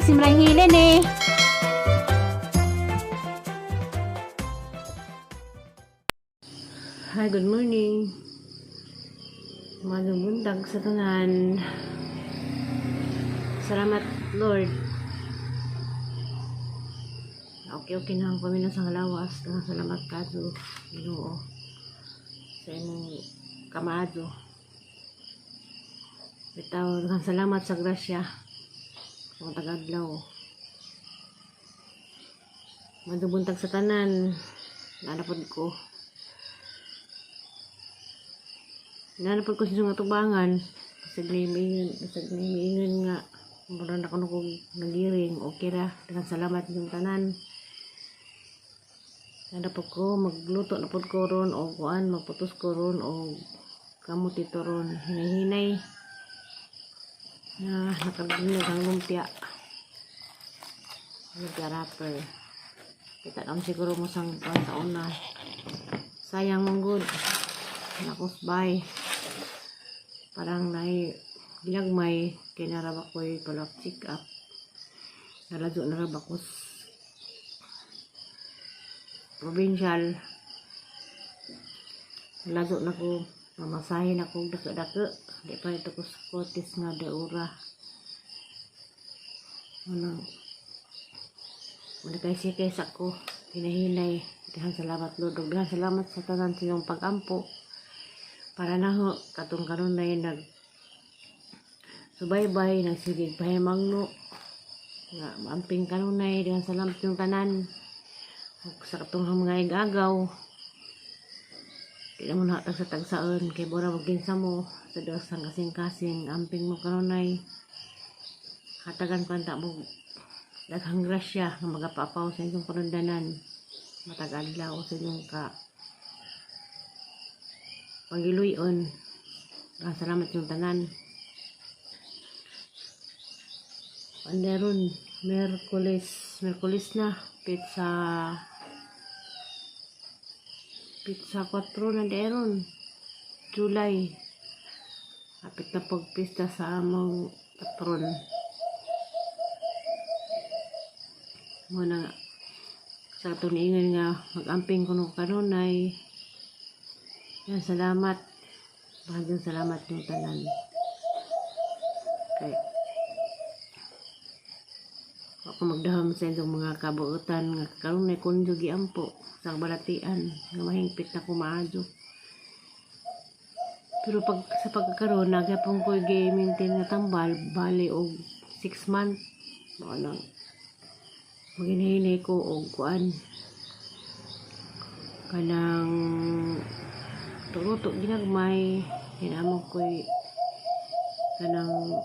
Simran Hilene. Hi, good morning. Magandang buntag sa tanan. Salamat, Lord. Okay, okay na ang kami na sa lawas. Salamat ka, Ginoo. Sa imong kamaado. Bitaw, daghang salamat sa grasya. Sa mga tagadlaw. Magandang buntag sa tanan. Nanapod ko. Nanapod ko sa nga tubangan. Basig may miingon nga. Mura na kuno kong nagiring. Okay ra. Daghang salamat yung tanan. Nanapod ko, magluto na pod ko ron o kuan, magputos ko ron o kamuti to ron. Hinay-hinay. Na nakagdinog ang lumpia. Lumpia wrapper. Kita naman siguro mo sang kuan sa una. Sayang mong good. Nakusbay. Parang nai ginagmay kay naraba ko'y follow-up check up. Nalazo na raba ko provincial. Nalazo na ko mamasahe na ko dako-dako. Di pa ito ko sa Cortes nga daura. Ano, wala kay siya kaysa ko. Hinahinay. Daghang salamat, Lord. Ug daghang salamat sa tanan sinyong pag-ampo. Para na ho, katong kanunay nag subaybay, nagsigig pahimangno. Nga, maamping kanunay, daghang salamat yung tanan. Ug sa katong mga igagaw. Di na mo nahatag sa tagsaon, kay bora maginsa mo sa Diyos ang kasing-kasing, amping mo kanunay. Hatagan pa mo daghang grasya nga magapapaw sa inyong panundanan matag adlaw sa inyong ka pagiluyon. Ah, salamat yung tanan. Panderon, Merkulis, Merkulis na pizza, pizza 4 na deron July. Kapit na pagpista sa among patron mo na sa atong niingon nga mag-amping kuno kanunay. Yan, salamat. Maraming salamat yung tanan. Kay ako magdahom sa inyong mga kabuutan nga kanunay kun giampo sa balatian nga mahingpit na kumaadyo. Pero pag sa pagkakaroon, nagyapon ko gi-maintain nga tambal, bali og 6 months. Mao nang maginahinay ko og kuan kanang tuluto ginagmay hinamog ko'y kanang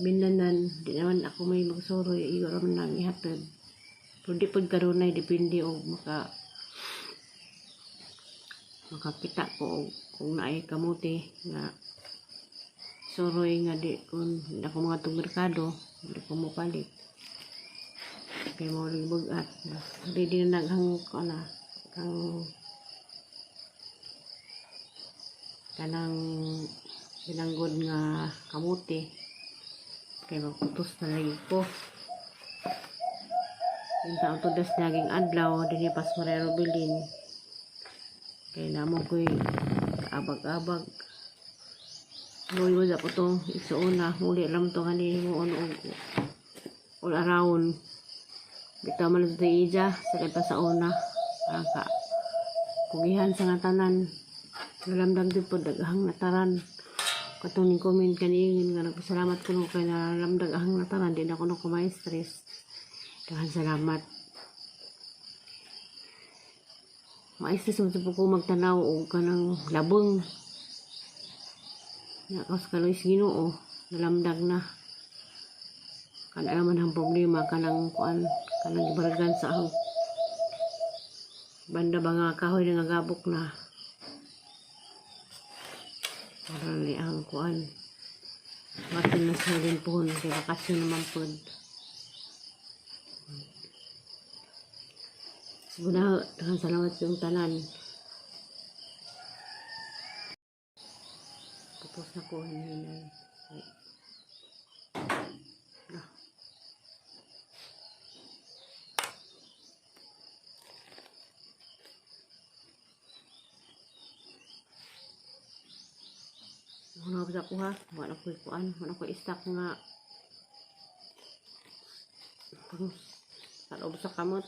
minanan. Di naman ako may magsuroy, iyo ra man nang ihatod, pero di pod karunay, depende og makakita ko og kung naay kamuti nga suroy nga di kun di ako mga merkado, di ko mopalit kay mo ring bugat. Ready na naghang ko na kang kanang binanggod nga kamuti kay magputos na lagi ko. Yung taong tudas naging adlaw dinhi pas Marero bilin kay namo ko'y kaabag-abag. Muli mo ko to isuuna muli ram to kani mo ono og all around. Bitaw man sa ija sa pa sa una ang ka kugihan sa nga tanan. Nalamdam din po daghang nataran katong ning comment kaniingin nga nagpasalamat ko kay nalamdag ahang nataran, di na ko no kumay stress. Daghang salamat. Ma-stress mo po ko magtanaw og kanang labong na kas kaloy sa Ginoo nalamdag na kana naman ang problema kanang kuan kanang gibargan sa ahang banda ba nga kahoy na nga gabok na para ni ang kuan matin na sa din pohon kay bakasyon naman pod. Siguro, daghang salamat yung tanan. Tapos na ko hinay. Na. Ano ba ko ha? Wala ko kuan, wala ko istak nga pang sa loob sa kamot.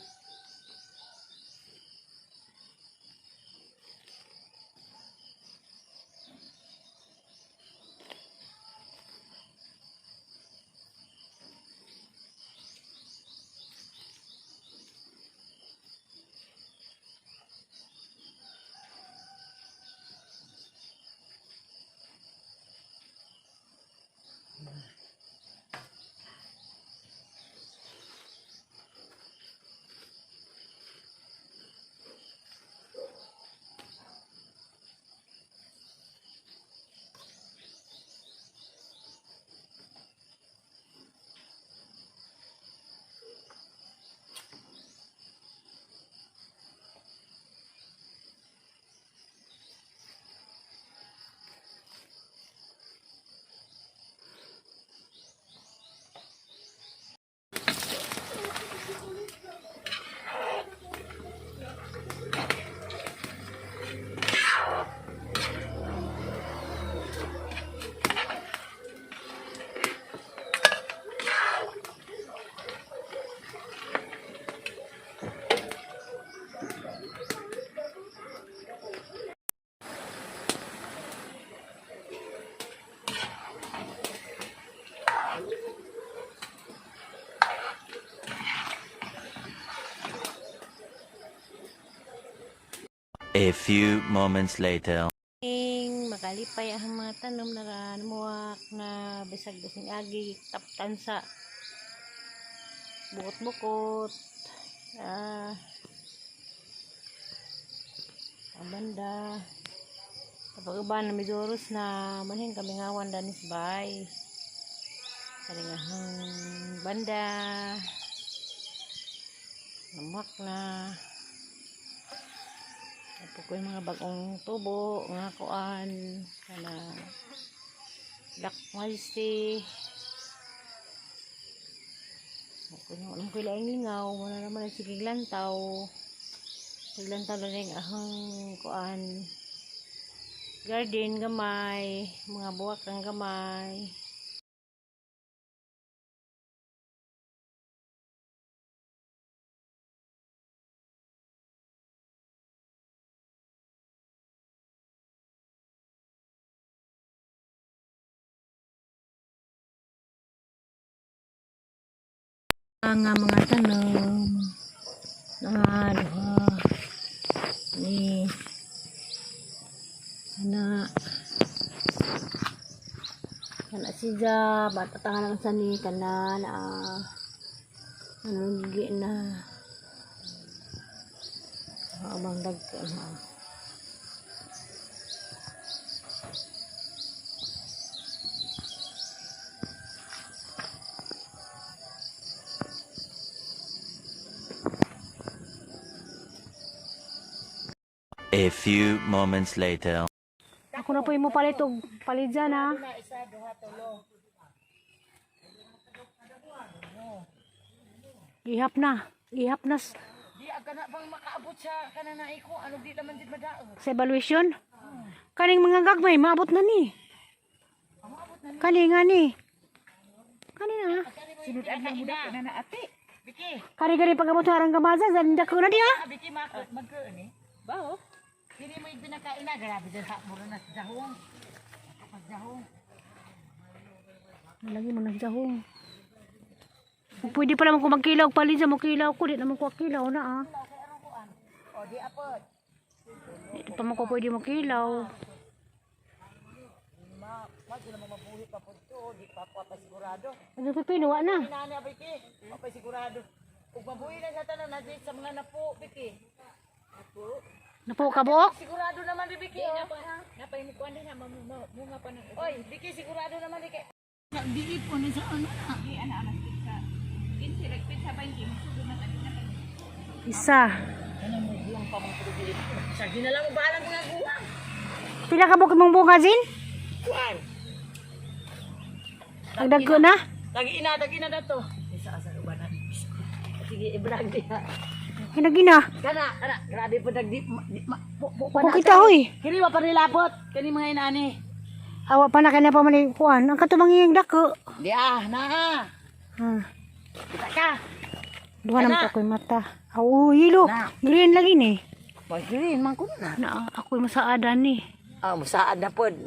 A few moments later. Ing makalipay ang mga tanom na ran muwak na bisag bising agi taptan sa bukot-bukot, ang banda kapag uban na medyo oras na manhin kami ngawan danis bay kalingahang banda namuwak na. Apo ko yung mga bagong tubo, nga kuan, kana Black Majesty. Ako yung anong kailangan lingaw, muna naman ang sige lantaw. Lantaw na rin ahang kuan. Garden gamay, mga buwak ang gamay. Nga mga tanom na duha ni ana kana siya bata tangan lang sa ni kana na ano gi na abang dagko na. A few moments later. Ako na po yung palit og palit dyan ha. Ihap na. Ihap na Di aga na bang makaabot sa kananay ko, ano di naman din madaot. Sa evaluation. Kaning mga gagmay, maabot na ni. Kani nga ni. Kani na. Sunod ang muda na na ate. Biki, Kani gani pag-abot sa harang kamaza, zanda ko na di ha. ah, biki mak magkaan eh. Baho. Dili mo yung binakain na grabe dyan sa mura na sa dahong. Pagdahong. Lagi mo nagjahong. Pwede pala mo kung magkilaw, palit sa mo kilaw ko, di naman ko kilaw na ah. O di apot. Di pa mo ko pwede mo kilaw. Ma, wag na mabuhi pa po to, di pa ko pa sigurado. Ano pipino, wa na. Inani ah, biki, pa pa sigurado. Ug mabuhi na sa tanan na sa mga napo, biki. Napo. Napo ka buok? Sigurado naman di biki oh. Napay mo kuan na munga pa ng. Oy, biki sigurado naman di kay. Isa. Sa ginala mo balang mga guwang. Pila ka buok mong bunga, Zin? Kuan. Agdagko na? Tag-ina, tag-ina na to. Isa sa ubanan. Sige, i-vlog diha. Hinagina. Kana, kana, grabe po nagdi ma, po, po, pa Ako na. kita hoy. Kini wa pa nilapot. Kani mga inaani. Awa pa na kanya pa man kuan. Ang katubang iyang dako. Di ah, naa. Ah, Kita ka. duha naman Ana. ako'y mata. Aw, hilo. Na. Green lagi ni. Boy, green man kuno na. Na ako'y masaadan ni. Ah, musaad na pod.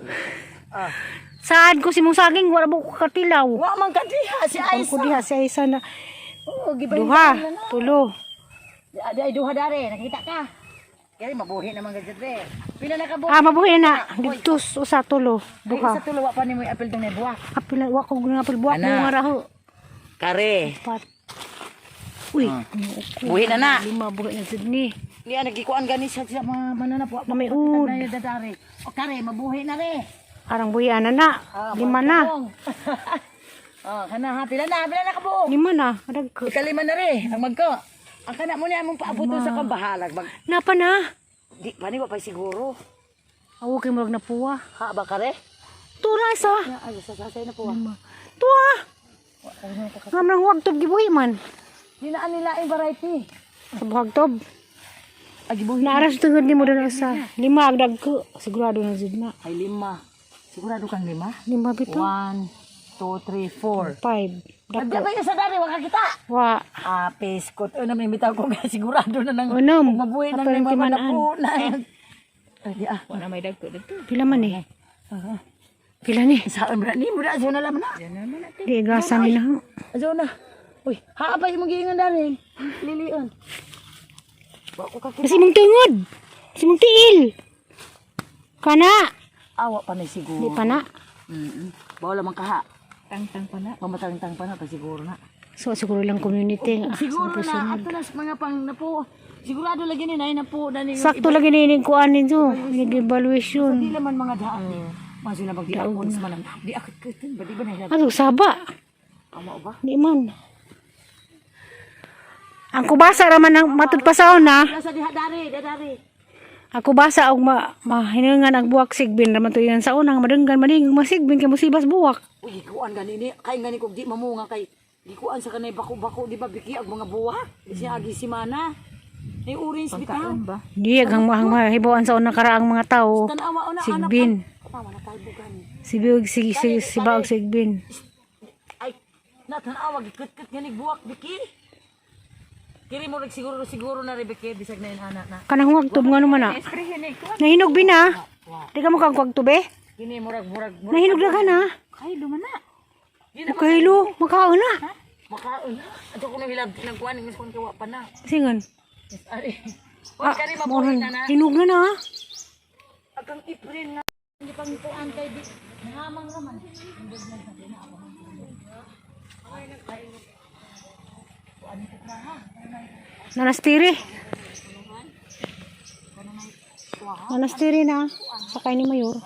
Ah. Saad ko si mong saging wala mo ko katilaw. Wa man ka diha si Ang Aisa. ko diha si Aisa na Oo, gibay. duha, tulo. Di ay duha dare, nakita ka. Kaya mabuhi naman gud dre. Pila na ka buhi? Ah, mabuhi na. Dito usa tulo, duha. Sa tulo wa pa nimo apel tong buwak. Apil wa ko nga apil buwak Ana. mo nga raho. Kare. Pat. Uy, Buhi na na. Lima buhi na jud ni. Niya nagikuan gani siya sa mga manana po. Mamiud. Na dare. O kare, mabuhi na re. Arang buhi ana na. Ah, Lima na. Oh, kana ha, pila na kabuok. Lima na. Adag ko. Ikalima na re, ang magko. Ang kana mo niya among paabuton sa kang bahalag. Mag, Napa na. di pa ni wa pa siguro. Awo kay murag na puwa. Ha ba kare? Tura isa. Ay, sa sasay na po. Lima. Tuwa. Ngam nang huwag tob gibuhi man. Dinaan nila ang variety. Sa buhag tob. Agi buhi. Naara sa tungod nimo doon isa. Lima agdag ko. Sigurado na jud na. Ay lima. Sigurado kang lima? Lima bitaw. 1 2 3 4. Five. Dako. Dako. ba sa dari wa ka kita? Wa. Ah, peskot. Ano may bitaw ko nga sigurado na nang Unom. mabuhi nang Ato lima ng man na timan-an. po na. Ay, di ah. Wala may dagko dito. Pila man eh. Pila ni? Saan ba ni mo na na laman na. Di gasa ni na. Azo na. Uy, haapay imong giingon dari. Lilion. Wa ko kakita. Kasi mong tungod. Kasi mong tiil. Kana. Awa pa na siguro. Di pa na. Bawal man kaha. Tangtang pa na. Mamatangtang pa na pa siguro na. So siguro lang community. Ah, Siguro sa na personal. ato na sa mga pang napo. Sigurado lagi ni nay napo na ni. Sakto lagi ni kuan ninyo. Ning evaluation. Di laman mga daan. Maso na pag di akon sa manang. Di akit kitin ba di ba nahilab. Ano saba? Amo ba? Di man. Ang kubasa raman ang matud pa sa una. Nasa diha dari, dari. Ako basa og ma mahinangan ang buwak sigbin raman to yan sa unang madenggan maning masigbin kay musibas buwak. Uy, gikuan gani ni. Kay gani kog di mamunga kay gikuan sa kanay bako-bako di ba biki ag mga buwa. Siya agi si mana. Ni orange bitaw. ba? Di ang ang mahibuan sa unang karaang mga tao. Tanawa una anak. Sigbin. Tawa na kalbo gani. Sibiog si si si baog sigbin. Ay, natanawa gikut-kut gani buwak biki. Kiri mo rag siguro siguro na rebeke bisag na inana na. Kanang huwag tub ngano man na. Esprehin eh. Kuha. Nahinog bin ah. Di ka mo kang kuwag tube? Kini murag murag murag Nahinog na ka na. Kay lumana. Kahilo, makaon na. makaon. Ato ko nang hilab nagkuan ng kon kay wa pa na. Singon. Yes, ari. Wa kari mabuhi na na. Hinog na na. Agang April nga hindi pang kuan kay di nahamang raman. Nanastiri. Nanastiri na. Sakay ni Mayor.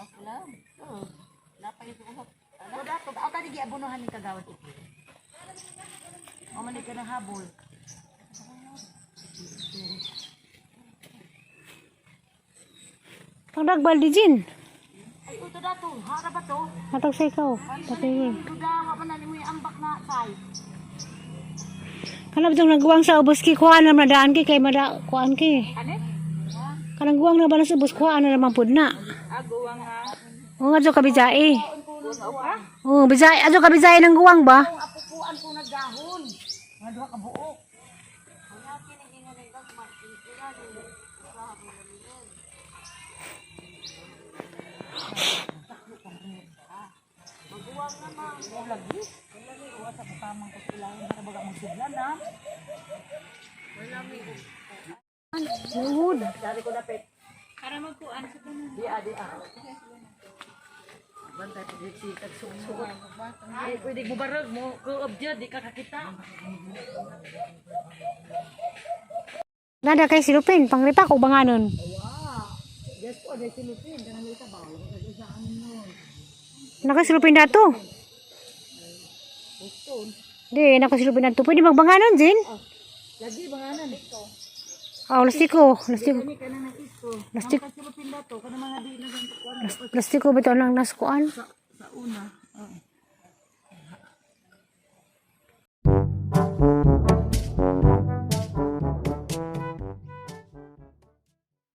Dato, aw tadi giabonohan ni kagawad ito. O man ka ng habol. Pagdagbal di Jin. Ay, uto dato, hara ba to? Matag sa ikaw. Patingin. Duda, wa pa na nimo yung ambak na say. Kanang bitong nagguwang sa ubos ki kuha na madaan ki kay mada kuan ki. Ano? Kanang guwang na ba na sa ubos kuha na naman pud na. Aguwang ha. Oo nga ka bijai. Oo, bijai adyo ka bijai ng guwang ba? Ang apupuan ko nagdahon. Mga duha ka buok. Suod. Para magkuan sa tanan. Di ah, di ah. Bantay pag sikag suot. Ay, pwede mo barag mo, kuob dyan, di ka kakita. Nada kay silupin pangripa ko banganon. Nakasilupin na to. Di, nakasilupin na to. Pwede magbanganon, Jin? Lagi banganan. Ah, lastiko. Lastiko. Kani ka na ng isko. Lastiko. Kasilupin dato, kana mga di na ganito kuan Lastiko ba ito ang naskuan? sa una.